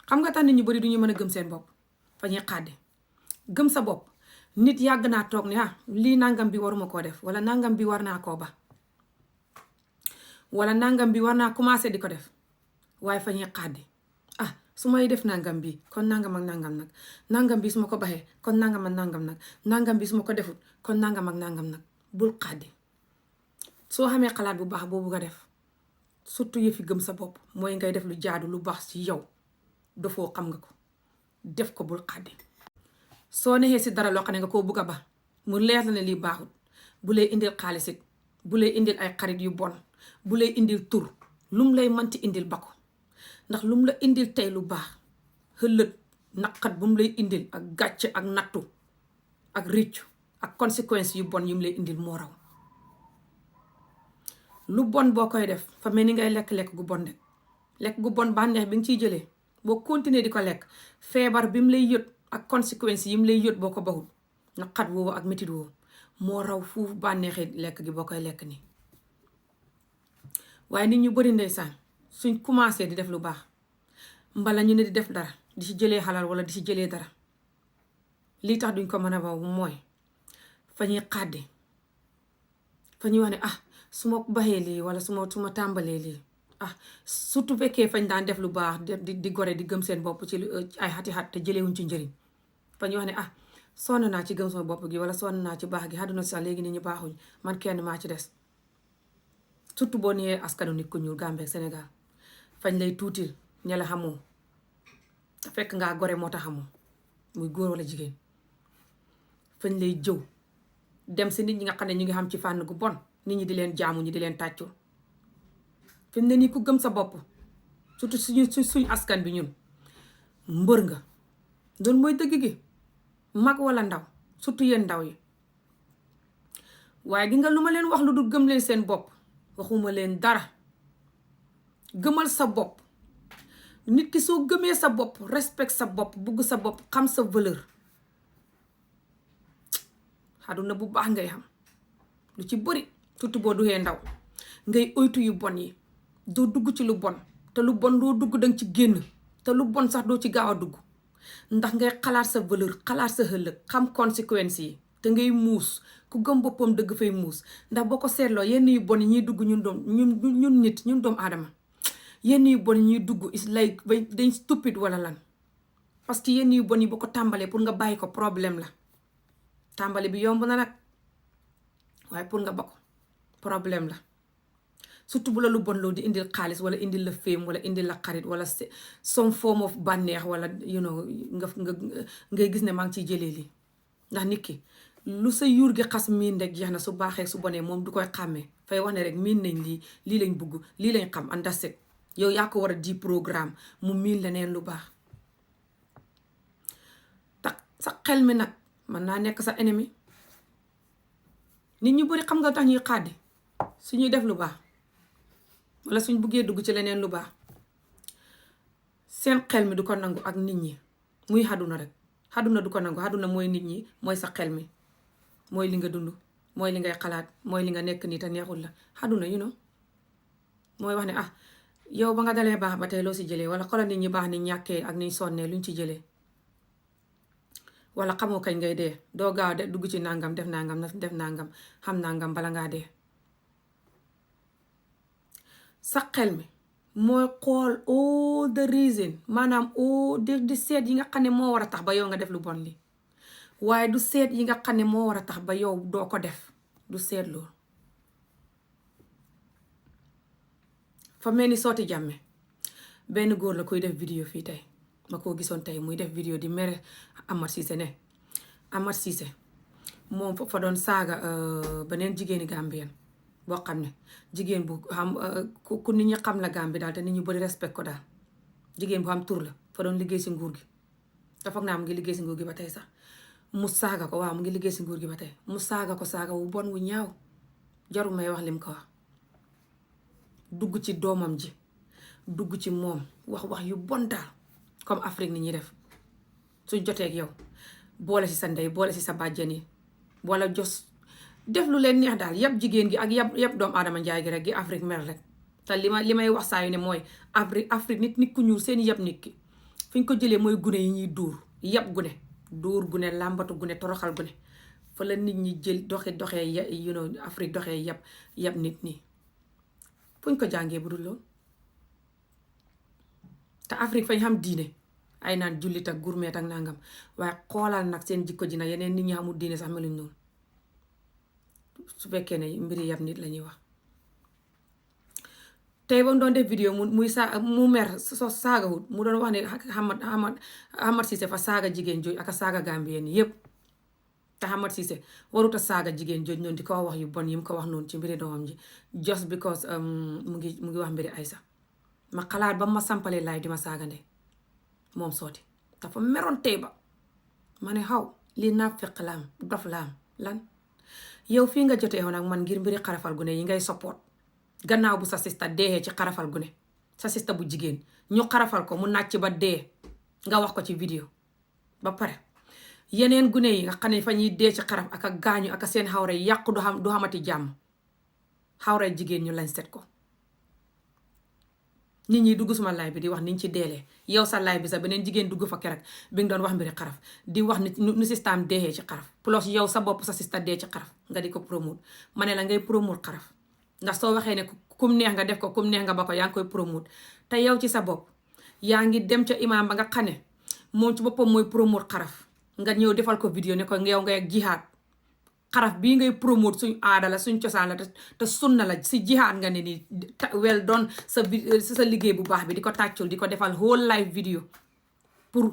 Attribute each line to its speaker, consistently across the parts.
Speaker 1: xam nga tax nit ñu bari du ñu mën a gëm seen bopp fa ñuy xàddi. Gëm sa bopp nit yàgg naa toog ne lii nangam bi waruma koo def wala nangam bi war naa koo ba wala nangam bi war naa commencé di ko def waaye fa ñuy xàddi. Su may def nangam bi kon nangam ak nangam nag nangam bi su ma ko baxee kon nangam ak nangam nag nangam bi su ma ko defut kon nangam ak nangam nag. Bul xàddi. Soo xamee xalaat bu baax boobu nga def surtout yëfi gëm sa bopp mooy ngay def lu jaadu lu baax ci yow dafoo xam nga ko def ko. Bul xàddi. Soo neexee si dara loo xam ne nga koo bugg a ba mu leer la ne lii baaxut, bu lay indil xaalisit, bu lay indil ay xarit yu bon, bu lay indil tur, lum lay manti indil ba ko. Ndax lum la indil tey lu baax xëllëg naqat bu mu lay indil ak gàcce ak nattu ak riccu ak conséquences yu bon yu mu lay indil moo raw. Lu bon boo koy def fa mel ni ngay lekk-lekk gu bon de. Lekk gu bon bànneex bi nga ciy jëlee boo continuer di ko lekk feebar bi mu lay yët ak conséquences yi mu lay yët boo ko baxul naqat woowu ak métit woowu moo raw fuuf bànneexi lekk gi boo koy lekk nii. Waaye nit ñu bari ndeysaan suñ commencé di def lu baax mbala ñu ne di def dara di ci jëlee xalal wala di ci jëlee dara lii tax duñ ko mën a ba mooy fa ñuy xàddi. Fa ñuy wax ne su ma baxee lii wala su ma tàmbalee lii surtout fekkee fañ daan def lu baax di gore di gëm seen bopp ci ay xati xat te jëleewuñ ci njëriñ. Fa ñuy wax ne sonn naa ci gëm sama bopp gi wala sonn naa ci baax gi àdduna si sax léegi nit ñi baaxuñ man kenn maa ci des. Surtout boo nee askanu nit ku ñuul Gambie Sénégal fañ lay tuutil ña la xamoo te fekk ngaa gore moo tax xamoo muy góor wala jigéen. Fañ lay jëw dem si nit ñi nga xam ne ñu ngi xam ci fànn gu bon nit ñi di leen jaamu ñi di leen tàccul. fi mu ne nii ku gëm sa bopp surtout suñ askan bi ñun mbër nga doon mooy dëgg gi mag wala ndaw surtout yéen ndaw yi. Waaye gi nga lu ma leen wax lu dul gëm leen seen bopp waxuma leen dara. Gëmal sa bopp. Nit ki soo gëmee sa bopp respect sa bopp bugg sa bopp xam sa valeur àdduna bu baax ngay xam lu ci bëri surtout boo duxee ndaw ngay oytu yu bon yi doo dugg ci lu bon te lu bon doo dugg danga ci génn te lu bon sax doo ci gaaw a dugg ndax ngay xalaat sa valeur xalaat sa ëllëg xam conséquences yi te ngay muus. Ku gëm boppam dëgg fay muus ndax boo ko seetloo yenn yu bon yi ñuy dugg ñun nit ñun doomu aadama yenn yu bon yi ñuy dugg is like dañ stupide wala lan. Parce que yenn yu bon yi boo ko tàmbalee pour nga bàyyi ko problème la. Tàmbali bi yomb na nag waaye pour nga ba ko problème la. Surtout bu la lu bon loo di indil xaalis wala indil la fame wala indil la xarit wala some form of bànneex wala ngay gis ne maa ngi ciy jëlee lii. Ndax nit ki lu sa yuur gi xas miin rek jeex na su baaxee su bonee moom du koy xàmmee fay wax ne rek miin nañ lii lañ bugg lii lañ xam and that's it. Yow yaa ko war a di programme mu miin leneen lu baax. tax sa xel mi nag mën naa nekk sa ennemi. Nit ñu bari xam nga tax ñuy xàddi suñuy def lu baax wala suñ buggee dugg ci leneen lu baax seen xel mi du ko nangu ak nit ñi muy xaduna rek. Xaduna du ko nangu xaduna mooy nit ñi mooy sa xel mi mooy li nga dund mooy li ngay xalaat mooy li nga nekk nii te neexul la. Xaduna mooy wax ne yow ba nga dalee baax ba tey loo si jëlee wala xoolal nit ñi baax ni ñàkkee ak niñ sonnee luñ ci jëlee wala xamoo kañ ngay dee doo gaaw de dugg ci nangam def nangam xam nangam bala ngaa dee. Sa xel mi mooy xool all the reason maanaam di seet yi nga xam ne moo war a tax ba yow nga def lu bon li waaye du seet yi nga xam ne moo war a tax ba yow doo ko def du seet loolu. fa mel ni Sooti Jammeh benn góor la koy def vidéo fii tey ma koo gisoon tey muy def vidéo di mere Amat Ceesay ne Amat Ceesay moom fa doon saaga beneen jigéeni Gambien boo xam ne jigéen bu xam ku nit ñi xam la Gambie daal te nit ñu bari respect ko daal jigéen bu xam tur la fa doon liggéey si nguur gi te foog naa mu ngi liggéey si nguur gi ba tey sax mu saaga ko waaw mu ngi liggéey si nguur gi ba tey mu saaga ko saaga wu bon wu ñaaw jarul may wax lim ko wax dugg ci doomam ji dugg ci moom wax yu bon daal comme Afrique ni ñuy def suñ jotee ak yow boole si sa ndey boole si sa bàjjen yi wala jos def lu leen neex daal yab jigéen gi ak yab doomu aadama njaay gi rek gi Afrique mel rek te li may wax saa yu ne mooy Afrique nit ku ñuul seen yab nit ki fu ñu ko jëlee mooy gune yi ñuy yab gune làmbatu gune toroxal gune fa la nit ñi jël doxee Afrique doxee yab nit ñi fu ñu ko jàngee bu dul loolu te Afrique fañ xam diine ay naan jullit ak gourmet ak nangam waaye xoolal nag seen jikko ji nag yeneen nit ñi xamul diine sax meluñ noonu su fekkee ne mbiri yab nit la ñuy wax. tey ba mu doon def vidéo mu mer saagawut mu doon wax ne Hamad Ceesay fa saaga jigéen jooj ak a saaga Gambien yépp te Hamad Ceesay warut a saaga jigéen jooj noonu di ko wax yu bon yi mu ko wax noonu ci mbiri doomam ji just because mu ngi wax mbiri Aysa ma xalaat ba ma sampalee laay di ma saaga ndey moom sooti dafa meroon tey ba ma ne xaw lii naa fekk laam dof laam lan yow fii nga jotee woon ak man ngir mbiri xarafal gune yi ngay support gannaaw bu sa sista deexee ci xarafal gune sa sista bu jigéen ñu xarafal ko mu nàcc ba dee nga wax ko ci vidéo ba pare yeneen gune yi nga xam ne fa ñuy dee ci xaraf ak a gaañu ak a seen xawra yi yàqu du xamati jàmm xawra jigéen ñu lañ set ko nit ñi dugg suma live bi di wax niñ ci deelee yow sa live bi sax beneen jigéen dugg fa keroog bi nga doon wax mbiri xaraf di wax nu système deexee ci xaraf plus yow sa bopp sa sista dee ci xaraf nga di ko promote ma ne la ngay promote xaraf ndax soo waxee ne kum neex nga def ko kum neex nga ba ko yaa ngi koy promote te yow ci sa bopp yaa ngi dem ca imaam ba nga xam ne moom ci boppam mooy promote xaraf nga ñëw defal ko vidéo ne ko yow ngay ak jihaad xaraf bii ngay promote suñ aada la suñ cosaan la te sunna la si jihaad nga ne nii well done sa liggéey bu baax bi di ko tàccul di ko defal whole live vidéo pour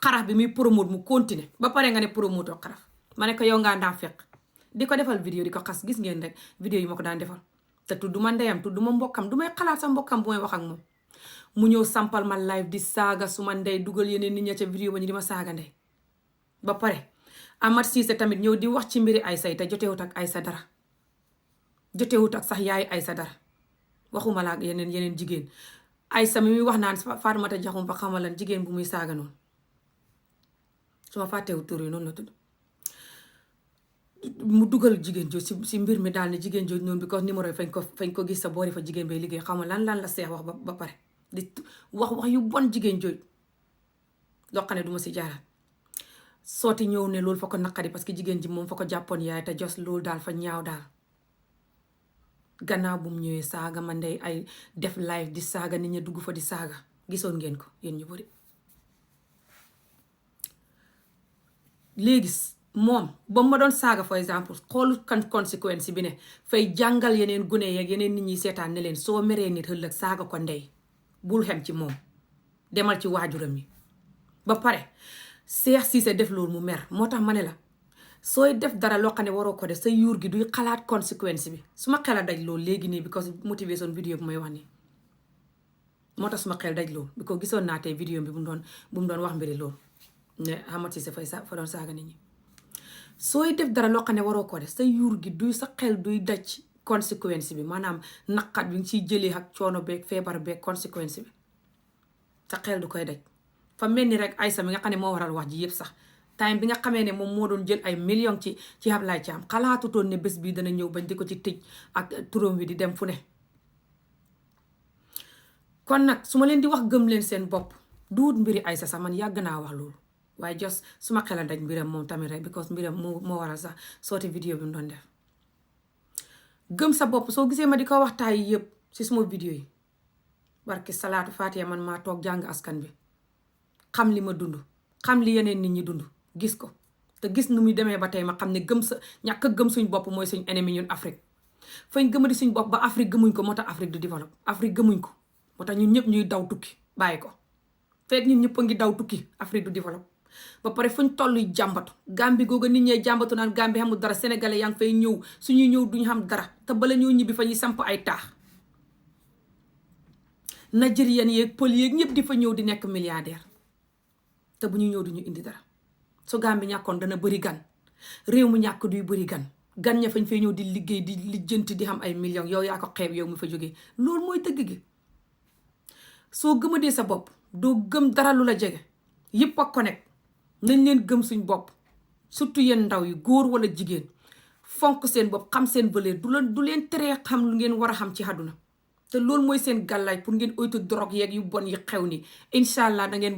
Speaker 1: xaraf bi muy promote mu continuer ba pare nga ne promote xaraf ma ne ko yow ngaa daan fekk di ko defal vidéo di ko xas gis ngeen rek vidéo yi ma ko daan defal te tudduma ndeyam tudduma mbokkam du may xalaat sa mbokkam bu may wax ak moom mu ñëw sampal ma live di saaga suma ndey dugal yeneen nit ña ca vidéo ba ñu di ma saaga ndey ba pare Hamad Ceesay tamit ñëw di wax ci mbiri Aysa te jotewut ak Aysa dara jotewut ak sax yaay Aysa dara waxuma la ak yeneen jigéen Aysa mi muy wax naan Faatumata Jaxum ba xamal lan jigéen bu muy saaga noonu su ma fàttewut tur yi noonu la tudd mu dugal jigéen jooj si mbir mi daal ne jigéen jooj noonu because numéro yi fañ ko gis sa boori fa jigéen bay liggéey xaw ma lan la seex wax ba pare di wax yu bon jigéen jooj loo xam ne duma si jaaraat sooti ñëw ne loolu fa ko naqari parce que jigéen ji moom fa ko jàppoon yaay te jos loolu daal fa ñaaw daal gannaaw bu mu ñëwee saaga ma ndey ay def live di saaga nit ña dugg fa di saaga gisoon ngeen ko yéen ñu bari léegi moom ba ma doon saaga for exemple xoolu kan conséquence bi ne fay jàngal yeneen gune yeeg yeneen nit ñi seetaan ne leen soo meree nit ëllëg saaga ko ndey bul xem ci moom demal ci waajuram yi ba pare Seex Siise def loolu mu mer moo tax ma ne la sooy def dara loo xam ne waroo ko def sa yuur gi duy xalaat conséquence bi su ma xel a daj loolu léegi nii because motivation vidéo bi may wax nii moo tax suma xel daj loolu because gisoon naa tey vidéo bi bu mu doon wax mbiri loolu ne Hamad Ceesay fa doon saaga nit ñi sooy def dara loo xam ne waroo ko def sa yuur gi duy sa xel duy daj conséquence bi maanaam naqat bi nga ciy jëlee ak coono beeg feebar beeg conséquence bi sa xel du koy daj fa mel ni rek Aysa mi nga xam ne moo waral wax ji yëpp sax time bi nga xamee ne moom moo doon jël ay millions ci Ablaye Thiam xalaatutoon ne bés bii dana ñëw bañ di ko ci tëj ak turam wi di dem fu ne kon nag su ma leen di wax gëm leen seen bopp duut mbiri Aysa sax man yàgg naa wax loolu waaye jos su ma xelal daj mbiram moom tamit rek because mbiram moo waral sax sooti vidéo bi mu doon def gëm sa bopp soo gisee ma di ko waxtaay yëpp si suma vidéo yi barki salaatu faatiha man maa toog jàng askan bi xam li ma dund xam li yeneen nit ñi dund gis ko te gis nu muy demee ba tey ma xam ne ñàkk a gëm suñ bopp mooy suñ ennemi ñun Afrique fañ gëmadi suñ bopp ba Afrique gëmuñ ko moo tax Afrique du développe Afrique gëmuñ ko moo tax ñun ñëpp ñuy daw tukki bàyyi ko fekk ñun ñëpp a ngi daw tukki Afrique du développe ba pare fuñ tolluy jàmbatu Gambie googa nit ñee jàmbatu naan Gambie xamul dara sénégalais yaa ngi fay ñëw suñuy ñëw duñ xam dara te bala ñoo ñibbi fa ñuy samp ay taax Nigérian yeeg pël yeeg ñëpp di fa ñëw di nekk milliardaire te bu ñu ñëw duñu indi dara su Gambie ñàkkoon dana bëri gan réew mu ñàkk duy bëri gan ña fañ fay ñëw di liggéey di lijjanti di xam ay millions yow yaa ko xeeb yow mu fa jógee loolu mooy dëgg gi soo gëmadee sa bopp doo gëm dara lu la jege yëpp a connect nañ leen gëm suñ bopp surtout yéen ndaw yi góor wala jigéen fonk seen bopp xam seen valeur du leen teree xam lu ngeen war a xam ci àdduna te loolu mooy seen gàllaay pour ngeen oytu drogue yeeg yu bon yi xew ni incha allah da ngeen